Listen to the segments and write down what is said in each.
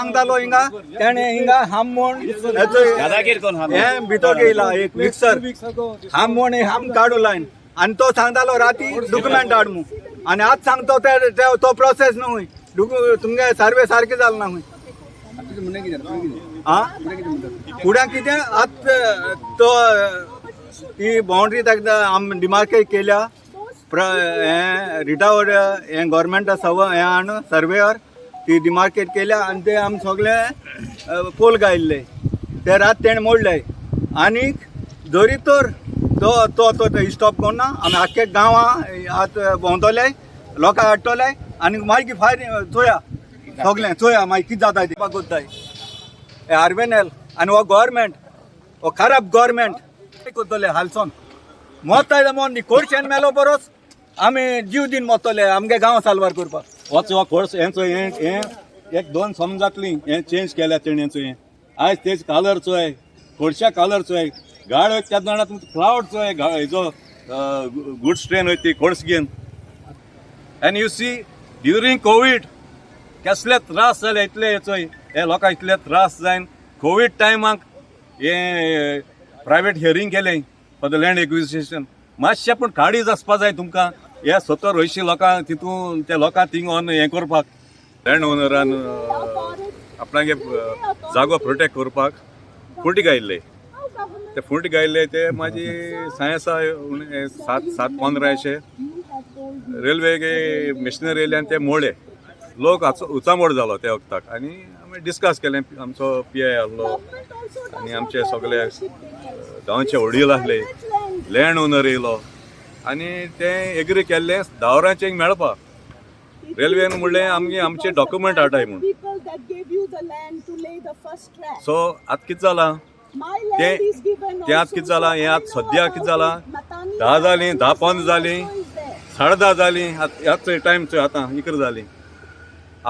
सांगतालो हिंगा तेणे हिंगा हाम म्हूण हे भितर घेयला एक मिक्सर हाम म्हूण हाम काडू लायन आनी तो सांगतालो राती डॉक्युमेंट हाड म्हूण आनी आज सांगतो ते तो प्रोसेस न्हय तुमगे सर्वे सारके जाल ना खंय. आ फुडें कितें आत तो ती बाउंड्री ताका आम डिमार्केट केल्या हें रिटावर्ड हें गोवोरमेंटा सव हें हाडून सर्वेयर ती डिमार्केट केल्या आनी ते आम सगळे पोल गायल्ले ते रात तेणें मोडले. आनीक जरी तर तो तो तो स्टॉप करना आमी आख्खे गांवां आतां भोंवतले लोकांक हाडटले आनी मागीर फायर चोया सगळें चोया मागीर कितें जाता तें कोत्ताय. हे आरबीएनएल आनी हो गोवोरमेंट हो खराब गोवोरमेंट करतले हालसोन मरता मोन कोडशेन मेलो बरोच आमी जीव दिन मरतले आमगे गांव साल्वार करपाक. वच हो कोर्स हेंचो हें हें एक दोन सम जातली हें चेंज केल्या तेणेचो हें आयज तेज कलर चोय खोडशा कलर चोय गाड वयता तेन्ना जाणा तुमचो क्लावड चोय हेजो गुड्स ट्रेन वयता ती खोड्स घेवन. And you see during COVID कसले त्रास जाले इतले हेचोय हे लोकांक इतले त्रास जायन कोवीड टायमाक हे प्रायवेट हियरींग केलें फॉर the land acquisition. मातशें पूण काळीज आसपा जाय तुमकां हे 70 अंयशीं लोकांक तितून त्या लोकांक थिंग ऑन हें करपाक लँड ओनरान आपणागे जागो प्रोटेक्ट करपाक फुटी गायल्ले ते फुटी गायल्ले ते म्हाजी सायन्सा 7 7 15 अशे रेल्वे मिशनरी येयले आनी ते मोडले. लोक उचामोड जालो त्या वखदाक आनी आमी डिस्कस केलें. आमचो पी I आहलो आनी आमचे सगळे गांवचे वडील आहले, लँड ओनर येयलो आनी ते एग्री केल्लें 10 वरांचेर मेळपा. रेल्वेन म्हणलें आमगे आमचे डॉक्युमेंट हाडाय म्हूण. सो आतां कितें जालां ते तें आतां कितें जालां हें आतां सद्या कितें जालां 10 जालीं 10 15 जालीं 10:30 जालीं आतां चोय टायम चोय आतां 11 जालीं.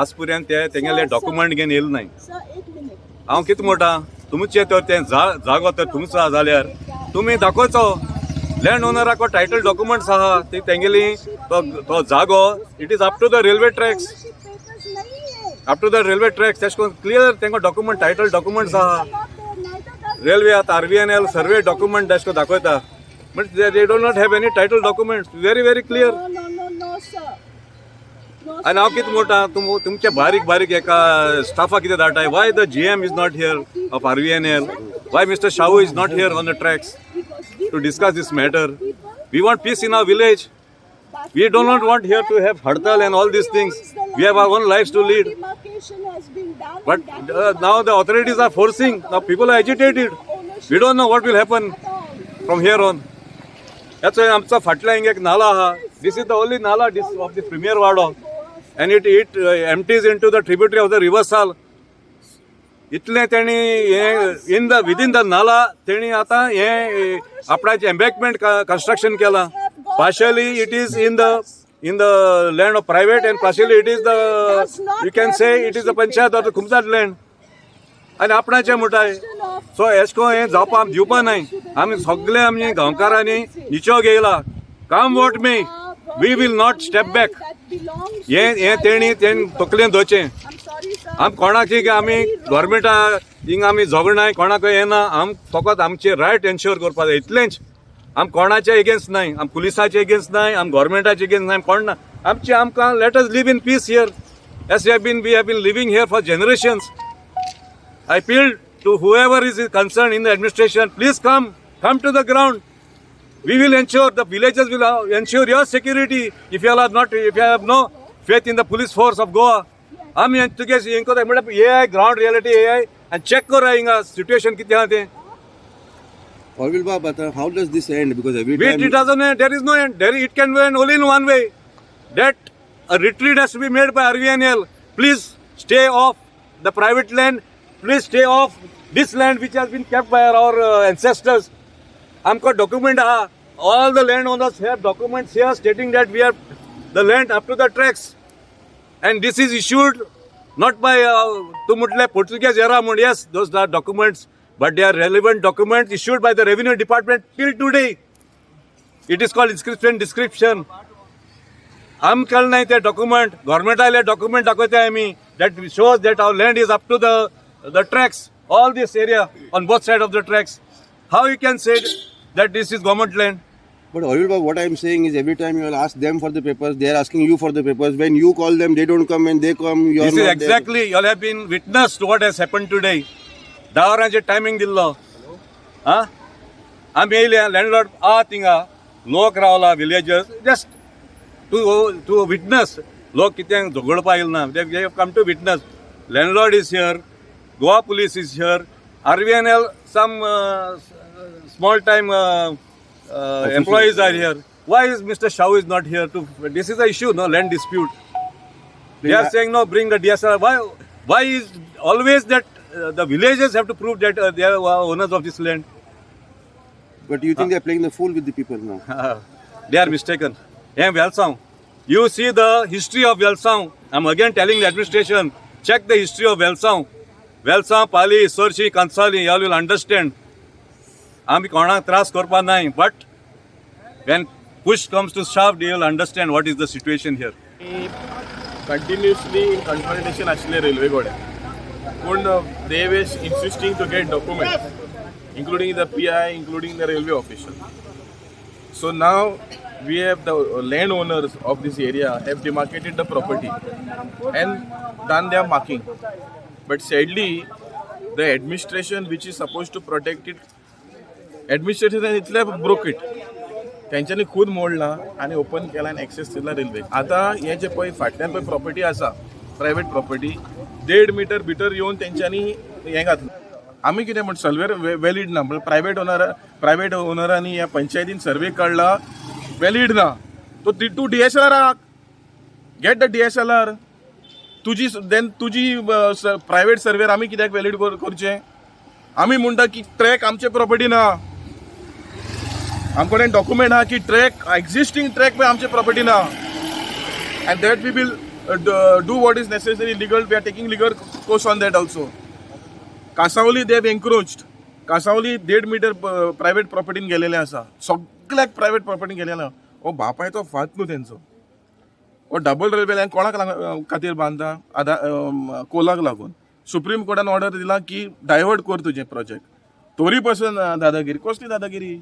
आज पर्यंत ते तेंगेले डॉक्युमेंट घेवन येयले नाय. हांव कितें म्हणटा तुमचें तर तें जागो तर तुमचो आहा जाल्यार तुमी दाखोवचो लँड ओनराक टायटल डॉक्युमेंट्स आहा ती तेंगेली तो तो जागो it is up to the railway tracks, up to the railway tracks तेश करून क्लियर तेंका डॉक्युमेंट टायटल डॉक्युमेंट्स आहा. रेल्वे आतां आरबीएनएल सर्वे डॉक्युमेंट तेश करून दाखयता but they do not have any title documents. Very very clear. आनी हांव कितें म्हणटा तुमचे बारीक बारीक एका स्टाफा कितें धाडटाय. Why the GM is not here of RVNL? Why Mister Shahu is not here on the tracks to discuss this matter? We want peace in our village. We do not want here to have hartal and all these things. We have our own lives to lead. But now the authorities are forcing. Now people are agitated. We don't know what will happen from here on. That's why आमचा फाटल्या हिंग एक नाला आहा. This is the only nala this of the premier वाडो and it empties into the tributary of the river Sal. इतलें तेणी हें in the within the nala तेणी आतां हें आपणाचें एम्बॅकमेंट कन्स्ट्रक्शन केलां. Partially it is in the land of private and partially it is the you can say it is the panchayat or the Khumsat land. आनी आपणाचें म्हणटाय. सो एश कोन हें जावपा दिवपा नाय. आमी सगळे आमचे गांवकारांनी निचो घेयला. Come what may, we will not step back. हें हें तेणी तेणी तकलेन दवरचें. आम कोणाकी आमी गोवोरमेंटा हिंगा आमी झगडनाय कोणाकय येना. आम फकत आमचे रायट एन्श्योर करपाक जाय इतलेंच. आम कोणाचे एगेन्स्ट नाय, आम पुलिसाचे एगेन्स्ट नाय, आम गोवोरमेंटाचे एगेन्स्ट नाय, कोण ना. आमचे आमकां let us live in peace here as we have been living here for generations. I appeal to whoever is concerned in the administration, please come to the ground. We will ensure, the villagers will ensure your security if you all are not, if you have no faith in the police force of Goa. आमी तुगे हें करता म्हणल्यार हे ground reality हे आनी check करा हिंगा सिट्युएशन कितें आहा तें. Orville Bab, but how does this end? Because every Wait, time it doesn't end. There is no end. There it can end only in one way. That a retreat has to be made by RVNL. Please stay off the private land. Please stay off this land which has been kept by our ancestors. आमकां document आहा. All the landowners have documents here stating that we have the land up to the tracks. And this is issued not by तूं म्हटलें Portuguese era म्हूण. Yes, those are documents, but they are relevant documents issued by the revenue department till today. It is called inscription description. आमकां कळनाय ते document. गव्हर्मेंटाले document दाखयताय आमी that shows that our land is up to the tracks, all this area on both side of the tracks. How you can say that this is government land? But Orville Bob, what I am saying is every time you will ask them for the papers, they are asking you for the papers. When you call them, they don't come. When they come, you are This is not there. Exactly, you all have been witness to what has happened today. 10 वरांचेर timing दिल्लो. आं, आमी येयले, landlord आहा थिंगा, लोक रावला, villagers just to witness. लोक कितें झगडपा येयले ना, they have come to witness. Landlord is here, Goa Police is here, RVNL, some small time employees are here. Why is Mr. Shah is not here to? This is a issue, no, land dispute. They are saying, no, bring the DSLR. Why? Why is always that the villagers have to prove that they are owners of this land? But you think they are playing the fool with the people now? They are mistaken. Hey, Velsao, you see the history of Velsao. I'm again telling the administration, check the history of Velsao. Velsao, Pali, Sorshi, Kansali, you all will understand. आमी कोणाक त्रास करपा नाय, but when push comes to shove, they will understand what is the situation here. Continuously in confrontation आशिल्ले railway कडेन, पूण they were insisting to get document, including the PI, including the railway official. So now we have the land owners of this area have demarcated the property and done their marking. But sadly, the administration which is supposed to protect it, administration इतले broke it. तेंच्यांनी खूद मोडला आनी open केला आनी access दिला railway. आतां हें जे पळय फाटल्यान पळय प्रॉपर्टी आसा, प्रायवेट प्रॉपर्टी, 1.5 मिटर भितर येवन तेंच्यांनी हें घातलां. आमी कितें म्हण, सर्वे वॅलीड ना म्हणल्यार प्रायवेट ओनरांनी ह्या पंचायतीन सर्वे काडला, वॅलीड ना. तो तूं डीएसएलआराक get the DSLR तुजी, देन तुजी प्रायवेट सर्वेर आमी कित्याक वॅलीड करचें? आमी म्हणटा की ट्रॅक आमचे प्रॉपर्टी ना. आम कडेन डॉक्युमेंट आहा की ट्रॅक, एक्झिस्टींग ट्रॅक पळय आमचे प्रॉपर्टी ना, and that we will do what is necessary legal. We are taking legal course on that also. Cansaulim they have encroached. Cansaulim 1.5 metre private प्रॉपर्टीन गेलेले आसा. सगळ्याक प्रायवेट प्रॉपर्टीन गेलेले. हो बापायचो फात न्हू तेंचो. हो डबल रेल्वे लायन कोणाक खातीर बांदता? आतां कोलाक लागून सुप्रीम कोर्टान ऑर्डर दिला की डायवर्ट कर तुजें प्रोजेक्ट, तरी पासून दादागिरी. कसली दादागिरी?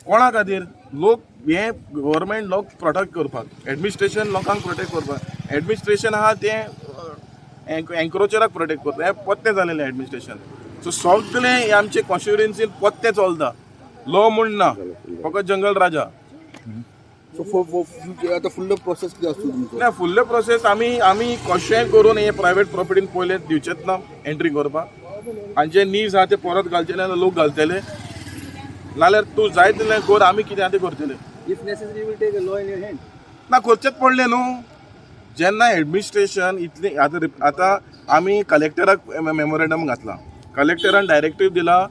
कोणा खातीर? लोक हे गव्हर्मेंट लोक प्रोटेक्ट करपाक, एडमिनिस्ट्रेशन लोकांक प्रोटेक्ट करपाक. एडमिनिस्ट्रेशन आहा तें एन्क्रोचराक प्रोटेक्ट करता. हें पोत्तें जालेलें एडमिनिस्ट्रेशन. सो सगळें हे आमचे कॉन्स्टिट्युएन्सीन पोत्तें चलता. लॉ म्हूण ना, फकत जंगल राजा. सो फॉर फ्युचर आतां फुडलो प्रोसेस कितें आसतलो तुमचो? ना, फुडले प्रोसेस आमी कशेंय करून हे प्रायवेट प्रॉपर्टीन पयले दिवचेच ना एंट्री करपाक. आनी जे नीज आहा ते परत घालचे ना, लोक घालतले. नाल्यार तूं जाय तितलें कर, आमी कितें आहा तें करतले. If necessary, will take a law in your hand. ना, करचेच पडलें न्हू. जेन्ना एडमिनिस्ट्रेशन इतली आतां आमी कलेक्टराक मेमोरेंडम घातला. कलेक्टरान डायरेक्टीव दिला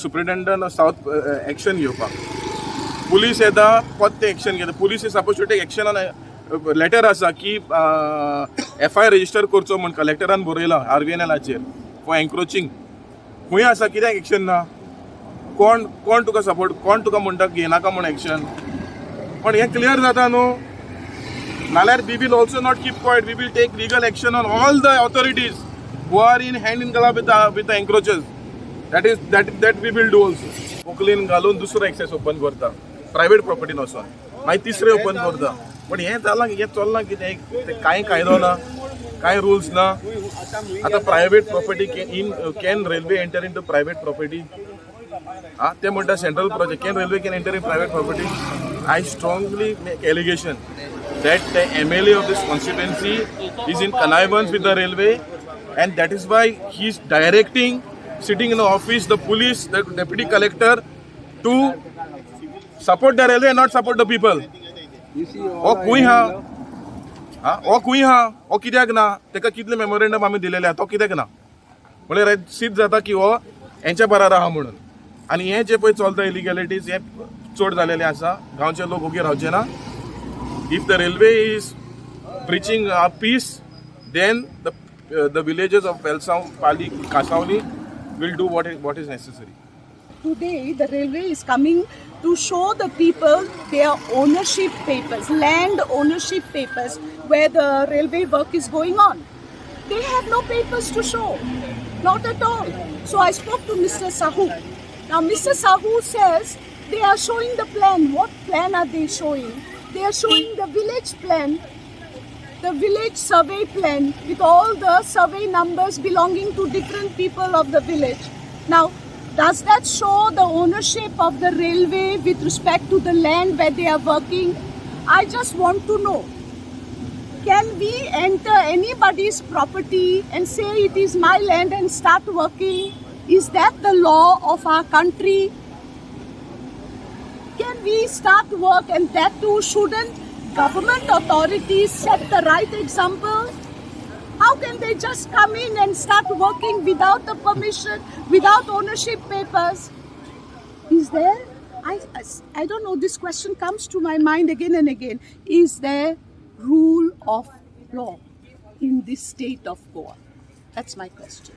सुप्रिटेंडंट सावथ एक्शन घेवपाक. पुलीस येता, परते एक्शन घेता. Police is suppose to take action on letter आसा की एफआयआर रजिस्टर करचो म्हण कलेक्टरान बरयला आरव्हीएनएलाचेर फॉर एन्क्रोचिंग. खंय आसा? कित्याक एक्शन ना? कोण कोण तुका सपोर्ट? कोण तुका म्हणटा घेयनाका म्हूण एक्शन? पण हें क्लियर जाता न्हू. नाल्यार we will also not keep quiet. We will take legal action on all the authorities who are in hand in glove with the encroachers. That is that that we will do also. Poclain घालून दुसरो access open करता private प्रॉपर्टीन वचोन, मागीर तिसरे open करता. पण हें जालां, हें चल्लां कितें? तें कांय कायदो ना, कांय रुल्स ना. आतां private property in can railway enter into private property? आ, ते म्हणटा central project. Can railway can enter in private property? I strongly make allegation that the MLA of this constituency is in connivance with the railway, and that is why he is directing, sitting in the office, the police, the deputy collector to support the railway and not support the people. हो खंय हा? हा, हो खंय हा? हो कित्याक ना? तेका कितले मेमोरेंडम आमी दिलेले आहा, तो कित्याक ना? म्हळ्यार सिद्ध जाता की हो हेंच्या बराबर आहा म्हणून. आनी हें जें पळय चलता इलिगॅलिटीज, हें चड जालेलें आसा. गांवचे लोक ओगी रावचे ना. If the railway is breaching our peace, then the villages of Velsao, Pali, Cansaulim will do what is necessary. Today, the railway is coming to show the people their ownership papers, land ownership papers, where the railway work is going on. They have no papers to show, not at all. So I spoke to Mr. Sahu. Now, Mr. Sahu says they are showing the plan. What plan are they showing? They are showing the village plan, the village survey plan with all the survey numbers belonging to different people of the village. Now, does that show the ownership of the railway with respect to the land where they are working? I just want to know. Can we enter anybody's property and say it is my land and start working? Is that the law of our country? Can we start work, and that too shouldn't government authorities set the right example? How can they just come in and start working without the permission, without ownership papers? Is there, I don't know, this question comes to my mind again and again. Is there rule of law in this state of Goa? That's my question.